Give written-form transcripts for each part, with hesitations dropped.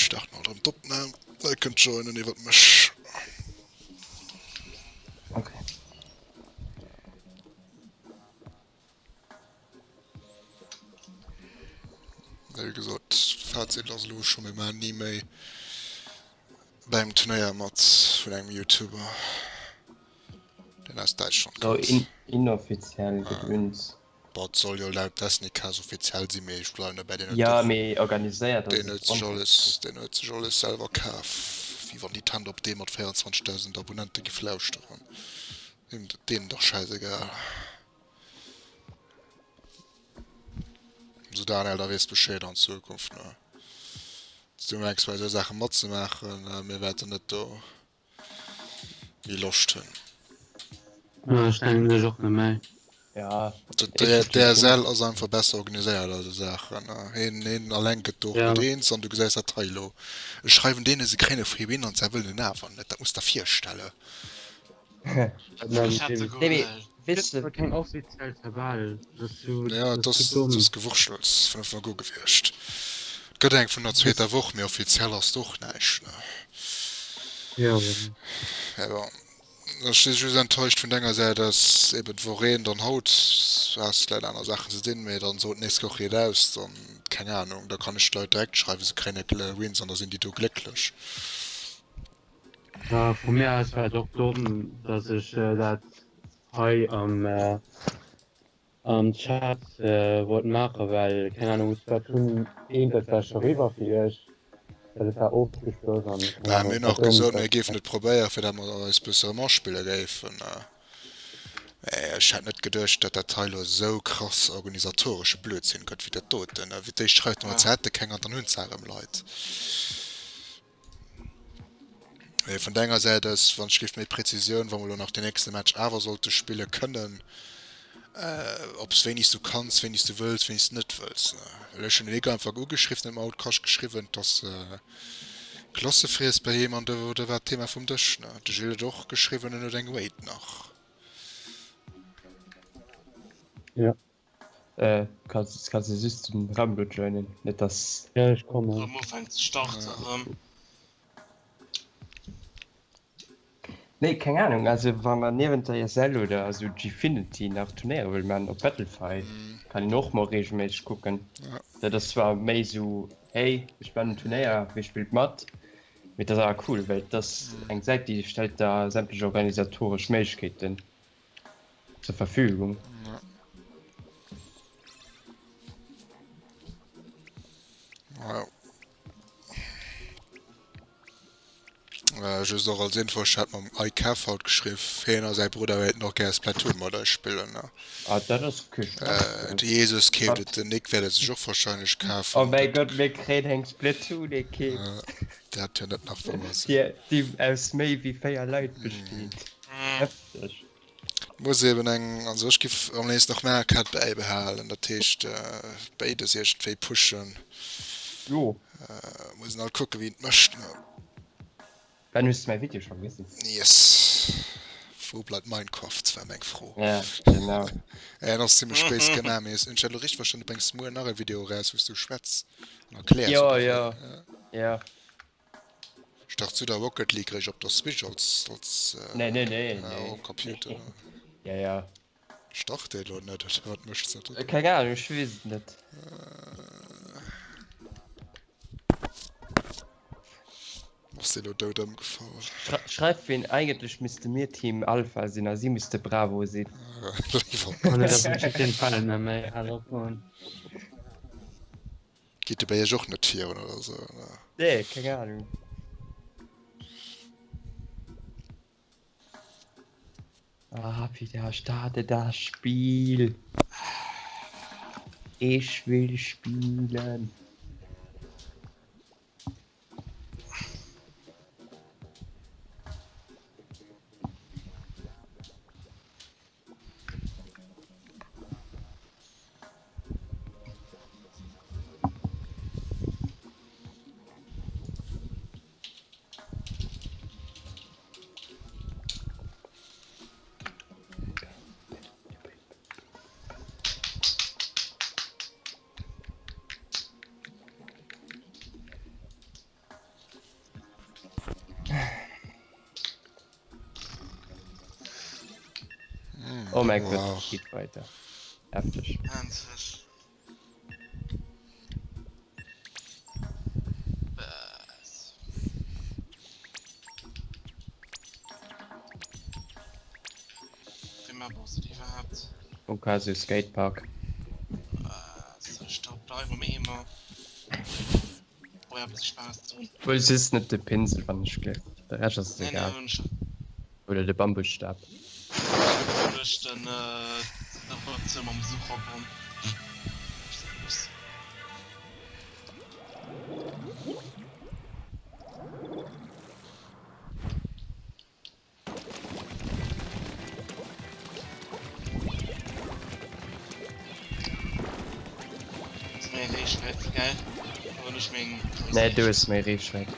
Starten alt erëm d'Opnam. Dir kënnt joinen iwwert mech. Okay. Wéi gesot, Fazit ass elo scho, mir maachen ni méi bei engem Turnéier mat vun engem YouTuber, deen aus Däitschland So kënnt. in, inoffiziell Gedöns. Bon, et soll jo laut Desnicas offiziell sinn, mee ech bleiwen dobäi, deen huet Ja, och, mee organiséiert ass deen et huet sech onoffiziell. alles, deen huet sech alles selwer kaf, wéi wann déi Tante op dee mat 24.000 Abonnente giff lauschteren. Deem, deenen dach schäisegal. So Daniel, da weess Bescheed an Zukunft, ne? Dass du mengs bei esou Saache matzemaachen, mir wäerten net do méi Loscht hunn. Jo, ech denken ech och net méi. Ja, DSL ass einfach besser organiséiert a sou Saachen. Heen, heen alleng gëtt do och net eens an du gesäis dat hei elo. Ech schreiwen deene se kréien e Free Win an se wëllen en awer net. Dat muss der virstelle. Keng offiziell Tabell, Ja, et ass, et ass Gewurschtels vun Ufank u gewiescht. Et gëtt eng vun der zweeter Woch, mee offiziell ass do och näischt, ne? Jo. Mee bon, ech si just enttäuscht vun denger Säit aus, eben d'Woch een, dann haut has de vläit aner Saachen ze dinn, mee dann sot d'nächst Woch riet aus, dann, keng Ahnung, da kann ech d'Leit direkt schreiwen, se kréien e Wins an da sinn déi do glécklech. Ja, vu mir aus war et och domm, dass ech dat hei am am Chat wollt maachen, well, keng Ahnung, Splatoon 1, dat war scho riwwer fir iech, well et war ofgeschloss an keng Mä mir Ahnung, hunn et war och domm, gesot, mir dass. géifen et probéieren, fir dat mer eis bësse erëm aspille géifen. Mä ech hätt net geduecht, datt dat hei elo esou krass organisatoresche Blödsinn gëtt wéi dat doten. Fir d'éischt schreift mer, se hätte keng an dann hunn se erëm Leit. Mee vun denger Säit aus, wann ech géif méi Präzisioun, wa mer elo nach den nächste Match awer sollte spille kënnen, ob s wéini s du kanns, wéini s du wëlls, wéini s du net wëlls. Well ech hunn den Nico einfach ugeschriwwen, huet mer haut Kascht geschriwwen, dass Klassefriess bei him an do do war d'Thema vum Dësch. De Gilles huet och geschriwwen, en huet eng Wait nach. Jo. Äh, kanns, kanns du just den Raum lo joinen, net dass. Ja, ech kommen. Rëm ufänkt ze starten erëm. Nee, keng Ahnung, also wa mer niewent der ESL oder also Gfinity nach Turnéiere wëlle man op Battlefy, kann een och mol regelméisseg kucken. Dat ass zwar méi sou, hey, ech man en Turnéier, wie spillt mat? Mee dat ass awer cool, well et ass eng Säit, déi stellt der sämtlech organisatoresch Méiglechkeeten. Zur Verfügung. Ja. Ja. Äh, just och als Info, ech hat mam iCaf haut geschriww, hien a säi Brudder wéilten och gär Splatoon mat eis spillen. Ne? Ah, dat ass kee Äh, de Jesus keeft et, den Nick wäert et sech och wahrscheinlech kafen. Oh mäi Gott, mir kréien eng Splatoon-Ekipp! Äh, dat jo net nach wouer sinn. Déi aus méi wéi 4 Leit besteet. Hefteg. Muss eben eng, also ech giff am léifsten och Mario Kart bäibehalen, dat heescht béides iergendwéi pushen. Jo. Muss een halt kucken wéi een et mécht ne. Ben hues de mäi Video scho gesinn? Yes. Wou bleift Minecraft war meng Fro. Ja genau. En ass zimmlech spéis gemaach, mee ech hat elo richteg verstanen, du brengs muer nach e Video eraus wous du schwätz an erkläers Jo oder wéi? jo jo. Ech dacht zu der Rocket League réischt op der Switch als als Nee, nee, nee, äh, nee. um Computer. Ja, ja. Start dee lo net oder wat mécht se do? Keng Ahnung, ech weess et net. Ass dee lo dout ëmgefall? Schreif ween, eigentlech misste mir Team Alpha sinn a si misste Bravo sinn. Léiwer Oh nee, net. dat wënsch ech deem Fäll net méi. Hal op, Mann. Geet de bei iech och net virun oder sou oder? Nee, keng Ahnung. Ah, wieder starte das Spiel. Ich will spielen. Oh mäi Gott, et geet weider. Hefteg. Endlech. Was? Wéi Map ass dat iwwerhaapt? Okazu Skatepark. Was? Ech do bleiwe mir ëmmer. Wuel just net de Pinsel wann ech gleef, de Rescht ass et egal. Oder de Bambusstab. Nee du hues méi Reechwäit.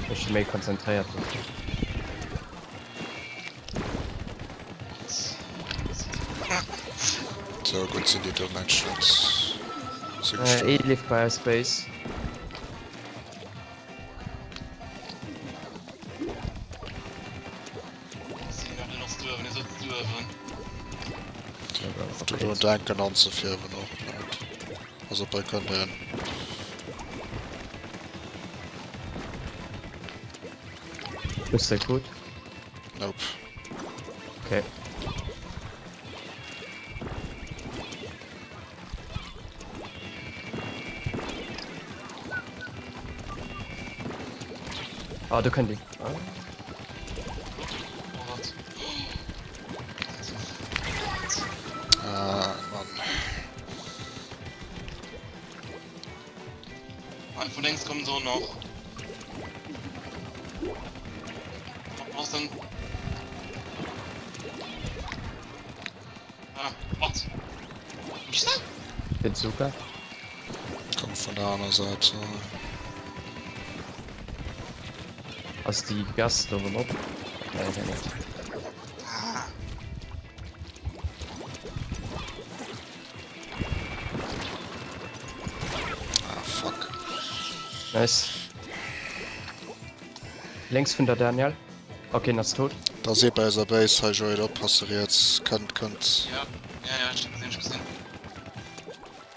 Ech si méi konzentréiert dofir. Sou gutt sinn déi do Menschen net. Ee leeft bei eis Base. Do denken anzefierwen och net. Also bei kënnt een. Hues de Code? Nope. Okay. Ah, do kënnt een. Ah. Ah, Mann. Von links kommen so noch. Was denn? Ah, wat? Den Zucker? Kommt von der anderen Seite. Ass déi Gass do erëm op? Nee, nee, net. Ah, fuck. Nice. Lénks vun der Daniel. Ok, en ass tot. Da seet bei eiser Base hei Joël oppasse riets kënnt kënnt. Ja, ja, ja, ech gesinn, ech gesinn.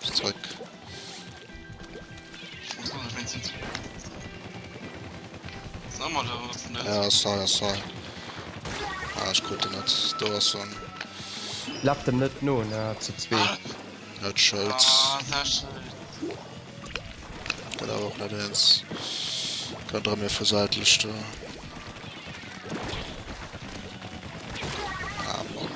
Zréck. Ech muss kucken, ech mengen sinn Ass ëmmer do, ass en net? Ja, ass hei, ass hei. Ah, ech krut en net. Do ass en. Laf dem net no, ne, zu zwee. Net Schëld. Ah, sehr Schëld. Gëtt awer och net eens. Kënnt erëm mir vu säitlech do. Ah Mann.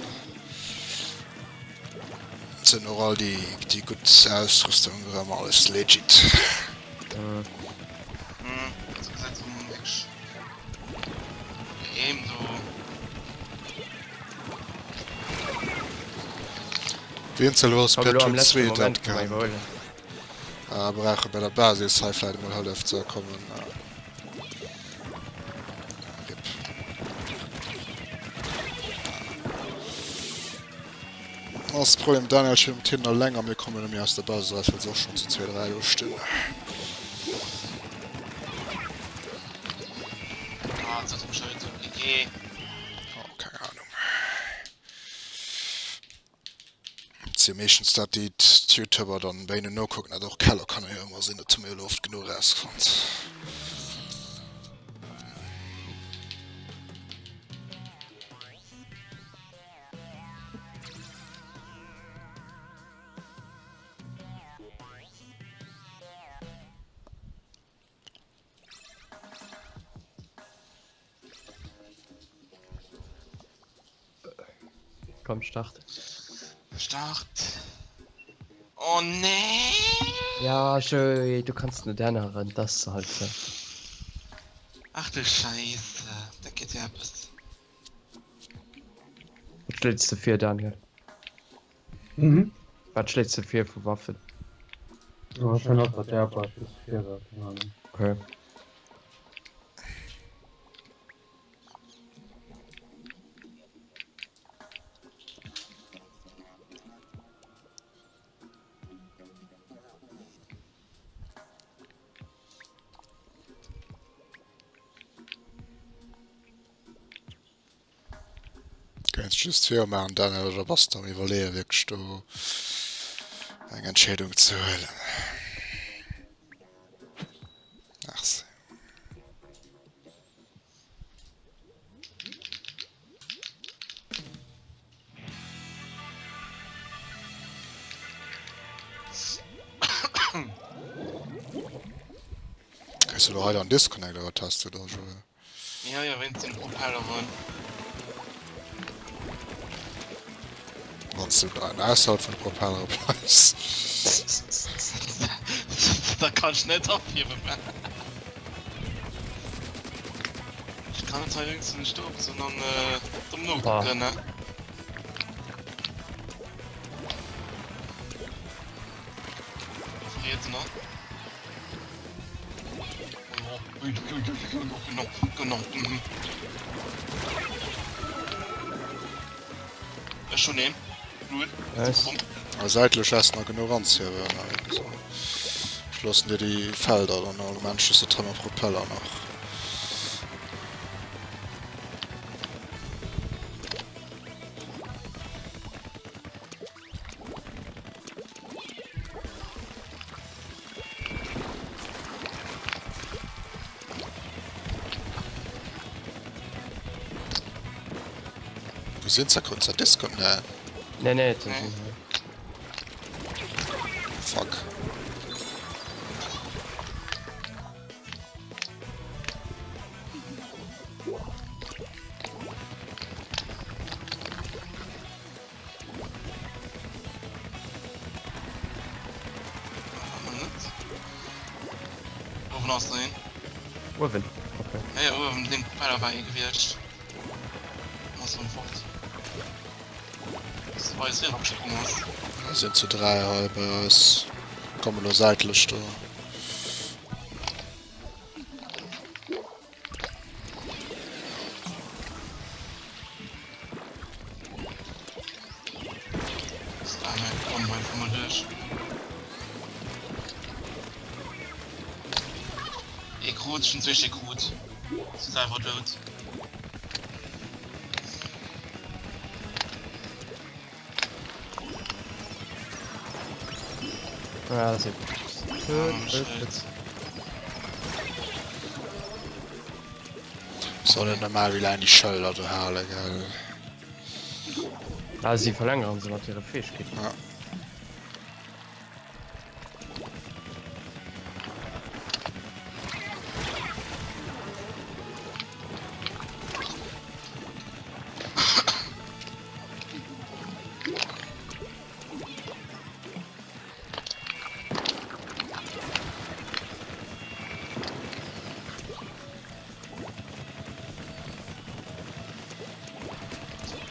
Sinn och all déi déi gutt Ausrüstung erëm alles legit. Mhm. Mhm, also gesäit so wierklech Aim do. Wien ze elo ass Komm elo am Splatoon leschte 2 Moment dat kann mer kann iwwerhuelen. Ah, brauche bei der Basis hei vläit emol Hëllef ze kommen. Rip. Ass Problem Daniel steet um Tinder eleng a mir kommen net méi aus der Basis eraus, well se och schonn zu 2, 3 do stinn. Ah, das hat schon so GG. Oh, keng Ahnung. Et si jo meeschtens dat déi d'Youtuber dann bei hinnen nokucken, dat och Keller kann jo ëmmer sinn, dat hu mir jo elo oft genuch erausfonnt. Komm, start. Start. Oh nee. Ja, Joey, du kanns net änneren, das halt so. Ach du Scheiße, da geht ja etwas. Wat schléits de vir, Daniel? Mhm. Wat schléits de vir vu Waffen? Wahrscheinlech och dat Airbrush bis vir war, keng Ahnung. Okay. Okay. Kéints just viru maachen Daniel, oder bass de am iwwerleeë wierklech do eng Entscheedung ze huelen? Merci. Kriss du lo hei dann Disconnect oder wat has du da Joël? Ja, ja, wéinst den Propelleren. Wann du dann ausserhalb vun de Propellere bleifs. Da kann ech net ophiewen. Ech kann net hei links den Stopp, sondern äh, domm nokucken, ne? Friert, ne? Genau, genau. Mhm. Ech hunn een. Null. Nice. A säitlech ass nach genuch anzehiewen. Also, ech loossen dir déi Felder dann all Mensch just de Trimmer Propeller nach. Wo sinn ze kurz Disco? Nee. Nee, nee, Nee. Fuck. Uewen ass nach een. Uewen? Okay. Ja, ja, uewen den Propeller war ee gewiescht. Ass erëm fort. Ass bei eis eriwwer gesprong ass. Mir sinn zu 3 hei bei eis. Kommen elo säitlech do. Ee krut, ech hunn zwee Stéck krut. Si ass einfach dout. Ah, se Soll net normal wéi laang déi Schëlder do hale gell. Ah, si verlängeren se mat hire Fäegkeeten. Ja.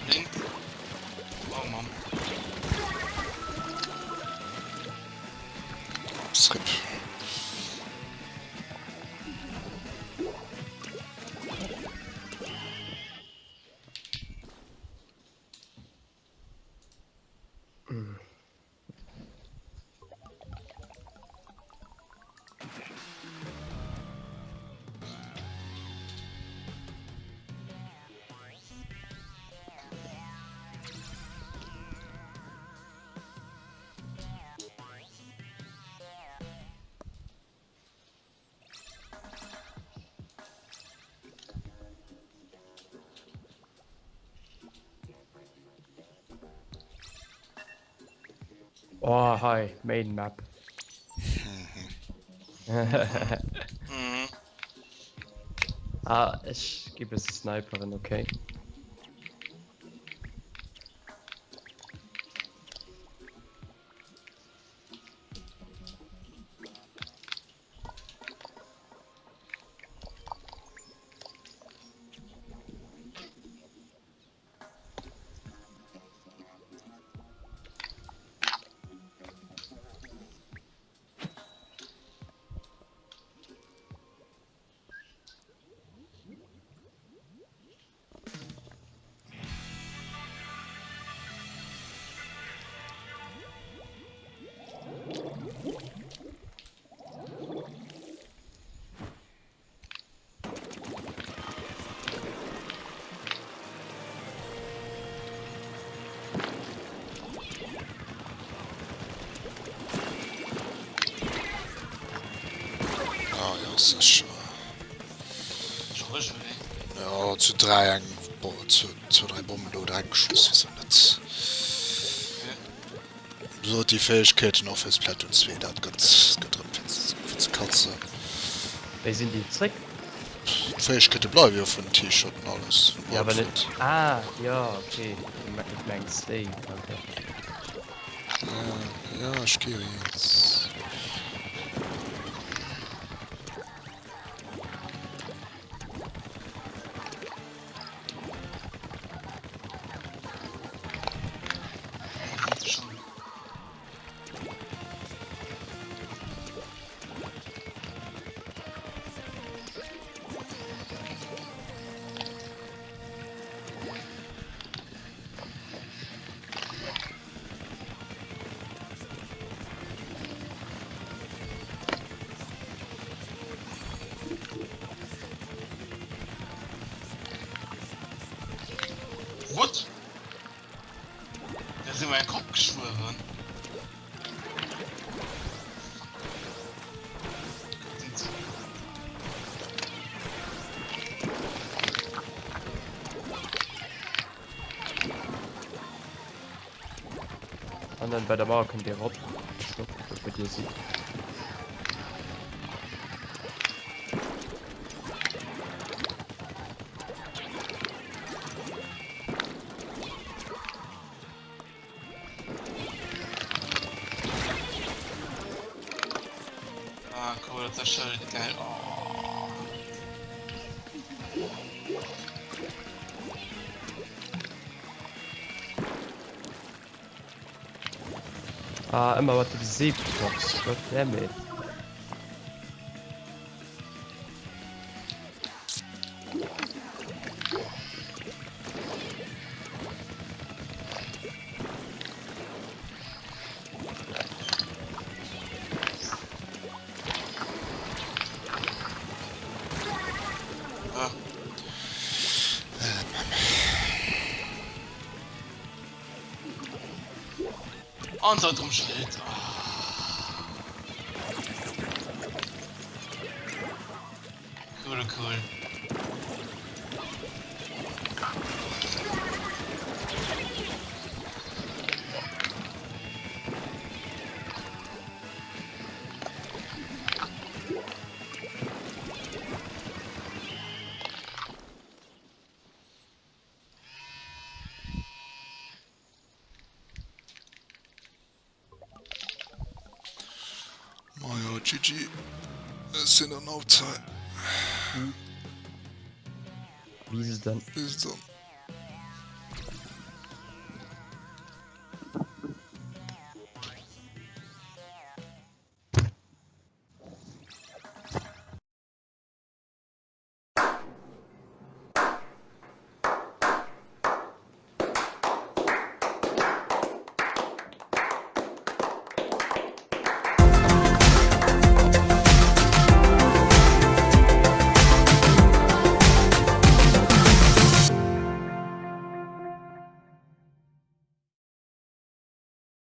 Links. Oh Mann. Srip. Oh hei, Main Map. Mhm. Ah, ech gi bësse sniperen, okay. Sécher. Jo, zu 3 eng, zu 2, 3 Bommen do direkt geschoss, wisou net? Sou déi Fähegkeeten och fir Splatoon 2, dat gëtt gëtt erëm fir fir ze katzen. Wéi sinn déi zréck? D'Fähegkeete bleiwe jo vun T-Shirt an alles. Ja awer net. Ah jo ok, du mengs déi, ok. Ja, ech gi jo eens. What? Da si mer Kopp geschwueren. An dann bei der Mauer kënnt Dir erop. Ech kucken, wou Dir sidd. Ah, cool, dat ass Schëld, geil. Oh. Ah, ëmmer mat dem Seepbox, goddammit. Ah. An da drum Schild. Ah. Cool, cool. Majo, GG. Ech sinn dann out hei. Bis dann. Bis dann.